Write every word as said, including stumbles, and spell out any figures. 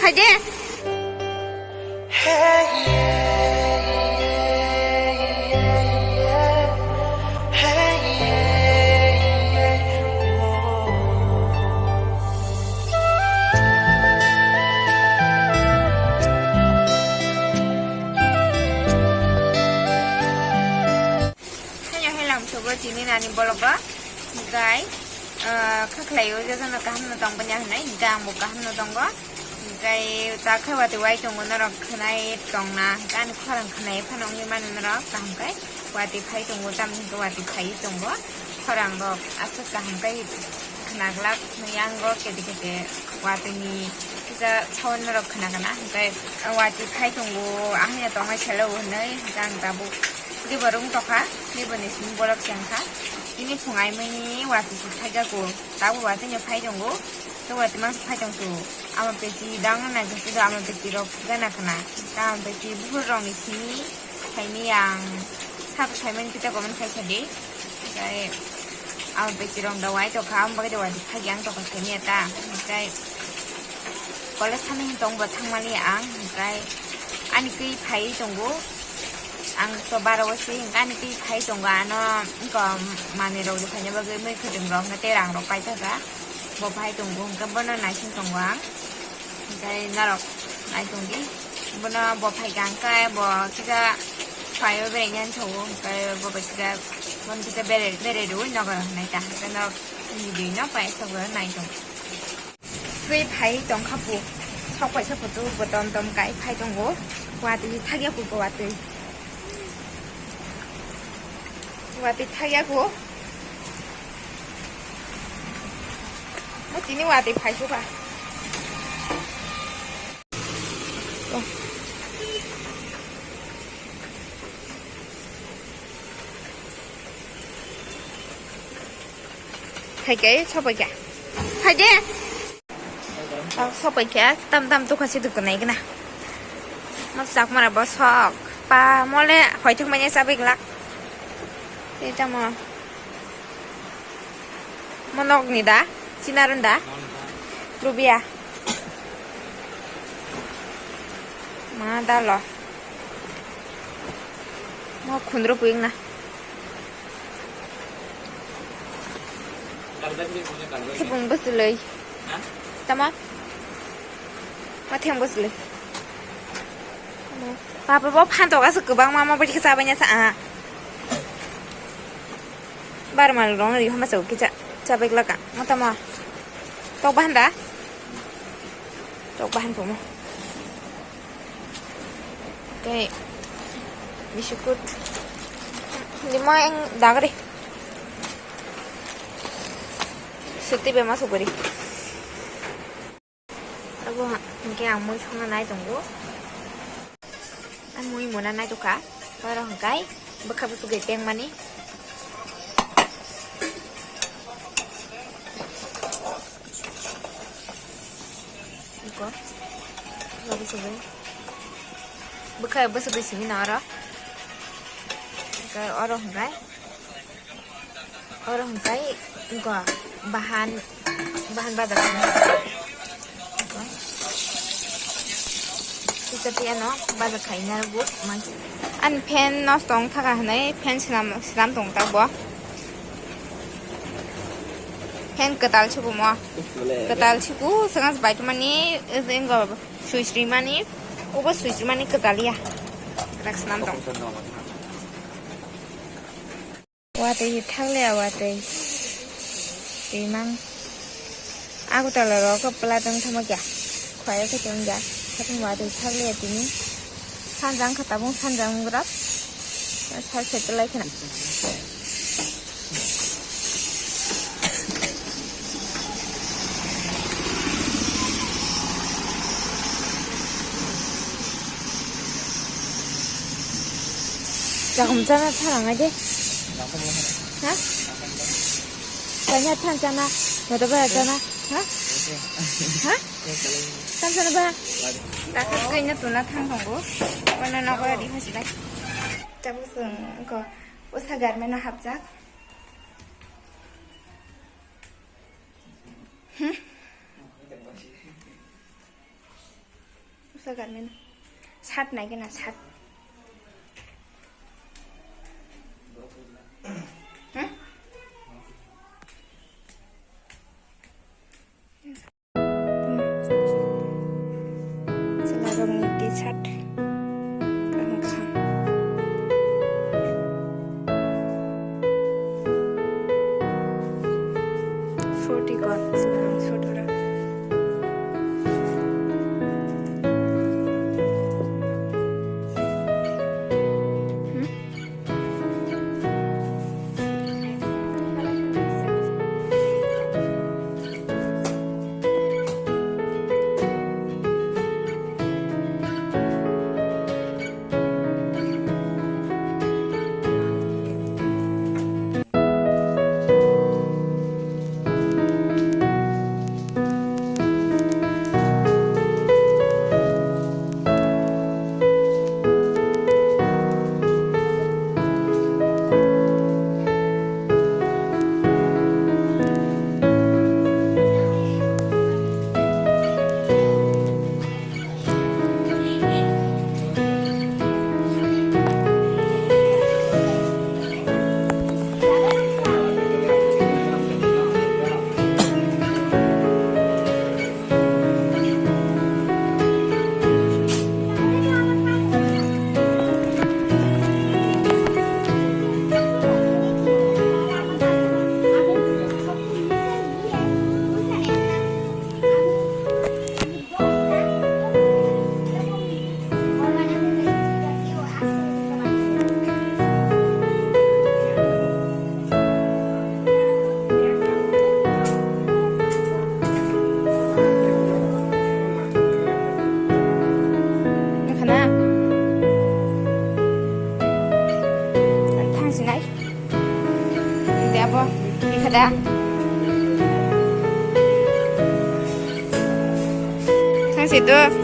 Phaide. Haino hai lam sobo tini nani bologo. Hinkhe, ah, kha khlai o jotono kaham no tong banya hinai, hinkhe ang bo kaham no tongo. Hinkhe ta khe watwi wai tongo norok khwnai tongna, hinkhe ani khorang khwnai phano wngwi mano norok kaham khe watwi phai tongo, tamni hinkhe watwi phai tongo. Khorang rok aswk kaham khe khwnaglak, yango kete kete watwi ni kisa sound norok khwna kana, hinkhe watwi phai tongo, ahai no tongmai selo hinwi, hinkhe ang tabuk Debo rung tokha, debo ni simi bolok chengkha. Tini phung ai mani watwi se phai jago. Tabo watwi no phai tongo. To watwi mang phai tong su. Ama pesi dang na nai khe do ama pesi rok gana khna. Ta ama pesi buhur rong ni simi khai ni yang. Sab khai mani kita gomen khai sadi. Kai ama pesi rong da wai tokha. Am bagai da watwi phai yang tokha khai ni ta. Kai College thani tong bo thangmani ang, hinkhe ani twi phai tongo. Ang to baro o se, hinkhe ani twi phai tongo, ano wngkha manwi rok rwphaina bagwi mui kwthwng rok hwnkhe tei rang rok paithaka. Bo phai tongo, hinkhe bono naising tongo ang. Hinkhe norok nai tongdi. Bono bo phaikha hinkhe bo kisa phaio berai nani thogo, hinkhe bo bai kisa bono kisa berai, berai rwui nogo hinai ta. Hinkhe norok video no pai sogo nai tong. Twi phai tongkha pu. Sok paisa photo bo tom tom kai phai tongo. Watwi thakya pu bo watwi. Watwi thakya pu. Mo tini watwi phai suka. Phaikhe, sopaikhe. Phaide. Sopaikhe, tam tam tukha si dukha nai gana. Mo chakmara bo sok. Pa mole hoithok manya chabai glak. Tei tamo. Mo nok ni da? Chinaron da? Rubia. Ma da lo. Mo khundro puyung na. Thibung bwswlwi. Tamo? Ma theng bwswlwi. Papa bo phan toga se kwbangma ma bwrwi khe chabaina sa. Bar mal rong ri hama chau kisa chabai glaka. Mo tamo. Tok bahan da? Tok bahan pomo. Okay. Biscuit. Lima yang dagre. Suti be masuk beri. Abo hingke ang mui songna nai tongo. Ang mui mona nai tongkha. Oro hingkai bwkha bwswk bai tengmani. Iko. Bwkha bwswk bai. Bwkha bwswk bai simi na oro. Hingke oro hingkai. Oro hingkai wngkha bahan, bahan bajar khaina. Kisa tiyano bajar khaina rwgo mansi. Ani fan nosto wng thaka hinwi fan swnam, swnam tong takbo. Fan kwtal se bo mo. Kwtal se bo, swngas bai tongmani, wngkha switch rimani, obo switch rimani kwtal ya. Rak swnam tong. Watwi thakle watwi. Twi mang. Agutala rok pla tong thama kya. Khwaya khe tong kya. Khatong watwi thakle tini. Sanjang kha tabung sanjang grap. Sal se tulai khna. Jakum chana thalang aje. Ha? Chanya than chana. Mata ba chana. Ha? Ha? Than chana ba. Dakar kaina tuna thang tongo. Wana nogo di hasi dai. Tabuk sung ko usa garmeno hapjak. Hmm? Usa garmeno. Sat nai kena sat. Hmm? Chwlarokni T-shirt kaham kaham. Forty gon chwlarokni suit oro. Hmm? Nukha na? Ang thangsinai. Hindi abo. Ikha da. Thangsi do.